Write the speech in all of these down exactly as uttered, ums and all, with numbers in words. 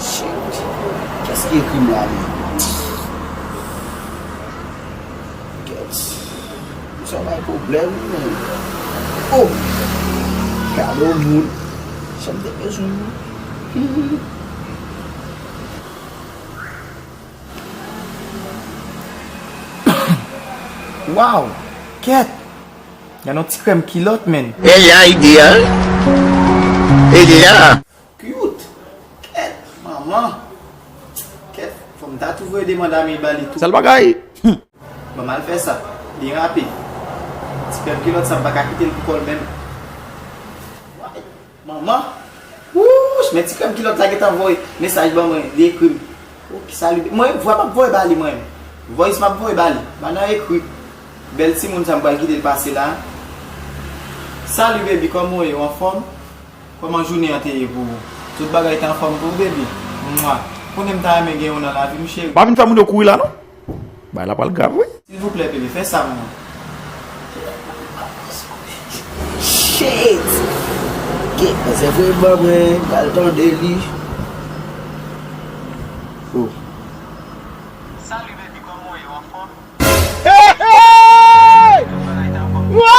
Shit. Kiyès ki ekri m la menm? Kèt. Sa bay pwoblèm, men. Oh! Gade yon moun. Sa m te bezwen. Wow! Kèt! Gade yon ti krèm kilòt, menn. Hey, idea. Idea. Cute. Kèt, manman. Kèt, fò m ta tou voye demand ame ba li tou. Sèl bagay. Ban m al fè sa. Byen rapid. Ti krèm kilòt sa, m pa ka kite l pou kò l menm. Manman. Wouch, men ti krèm kilòt la gentan voye mesaj ban mwen, li ekri m. Oh, ki salut. Mwen, vwa m ap voye ba li, mwen. Voice m ap voye ba li. Ba nan ekri. Bèl timoun sa, m pral kite l pase la. Salut, baby, kòman w ye? W anfòm? Kòman jounen an te ye pou ou? Tout bagay te anfòm pou ou, baby? Mwa. Konnen m ta renmen gen w nan lavi m, cheri. Pa vin fè moun yo kouri la, non. Bagay la pral grav, wi. Silvouplè, baby, fè sa pou mwen. Shit! Ke, se vre, ban mwen, m pral tande li. Oh. Salut, baby, kòman w ye? W anfòm? Hey, hey! Tout bagay te anfòm pou ou? Mwa!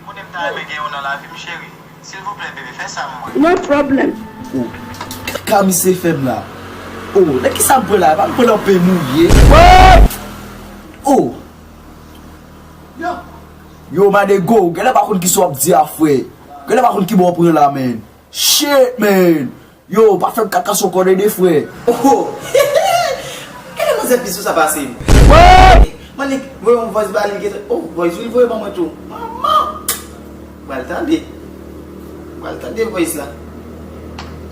Konnen m ta renmen gen w nan lavi m, cheri. Silvouplè, bebe, fè sa pou mwen. No problem. Oh, ka misye fè m la? Oh, nan kisa m pran la? Pa m pran nan pen mouye. Oh! Yo, yo, Madego, genlè pa konn kisa w ap di a, frè. Genlè pa konn ki bò w pran la, man. Shit, man. Yo, pa fè m kaka sou kò de frè. Oh! Gade manzè pi sou sa pase m. Manik, voye yon voice ba li, gete. Oh, voice, wi, l voye ban mwen tou. Manman! Pral tande. Pral tande voice la.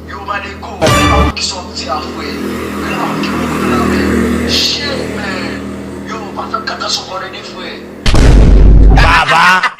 Yo, Manik, ou pa konn ki sòti a, frè. Ou pa konn ki moun la, men. Shit, man. Yo, pa fè m kaka sou kò de frè. Baba!